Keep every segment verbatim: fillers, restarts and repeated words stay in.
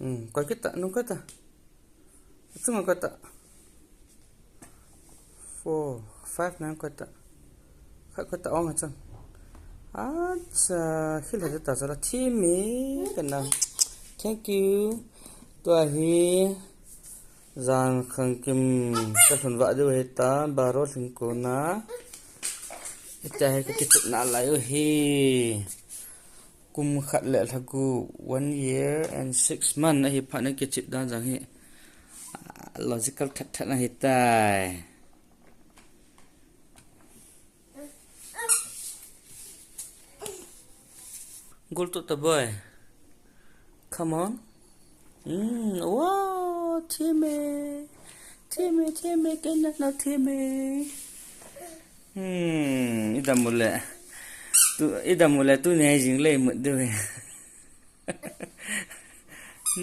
Hmm, koi kit ta, nung koi ta. Chunga koi ta. Four, five na koi ta. Khat koi ta ong a chun. Acha, khil ha ta sala thi me kana. Thank you. Tua hi Jan Khangkim ka lhun vah diu hi ta, baro lhing kona. Ita hi ka kichut na lai u hi. Kum khat le lhagu, one year and six month ahi phat na kichut dan jang hi. Ah, logical that that na hi tai. Gol to ta boy. Come on. Hmm, wow, thi me. Thi me, thi me, kena na thi me. Hmm, idam mule. Tu, idam mule, tu ne jing le mut de.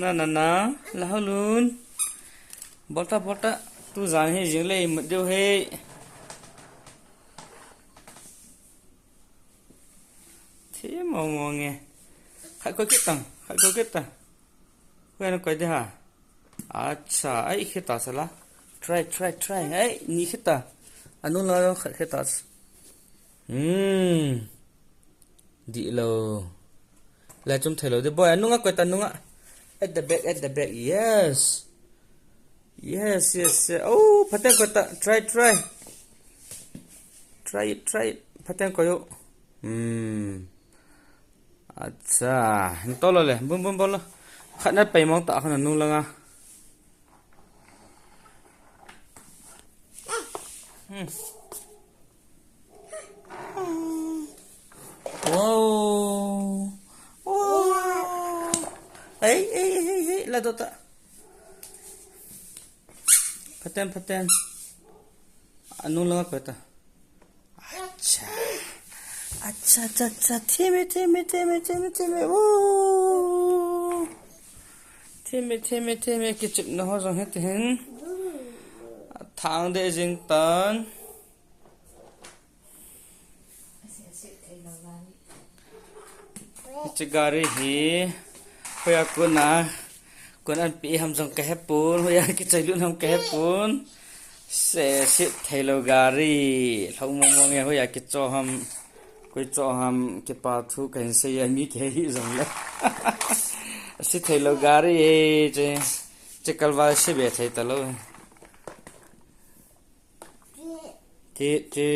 Na, na, na, la ho lun. Bolta, bolta. Tu jan hi jing le mut de he. Thi mo mo nge. Khat koi kit tang, khat koi kit ta. Koi na koi de ha. Acha, ai khita sala. Try, try, try. Ai, ni khita. Anu la khat khita. Hmm. Di lo. La chum thei lo de boy. Anunga koi ta nunga. At the back, at the back. Yes. Yes, yes, yes. Oh, phaten koi ta. Try, try. Try it, try it. Phaten koi u. Hmm. Acha. Hin to lo le. Bum, bum, bol lo. Khat na pai mong ta khana nu langa. Hmm. Wow. Wow. Ei, ei, ei, ei, ei, la dota. Phaten, phaten. Anu langa koi ta. Acha. Acha, acha, acha. Thi me, thi me, thi me, thi me, thi me. Woo. Thi me, thi me, thi me. Kichut na ho jong he tin. Thang de jing tan. Hiche gari hi, hoiya kon a, kon an pe ham jong ka hepon, hoiya kichoi lut ham ka hepon. Se, se thei lo gari, lhou mo mo nge hoiya kicho ham, koi cho ham, kipa thu kahin sei a mi kei hi jong le. Se thei lo gari e, che, che kalva se be thei ta lo. Ti, ti,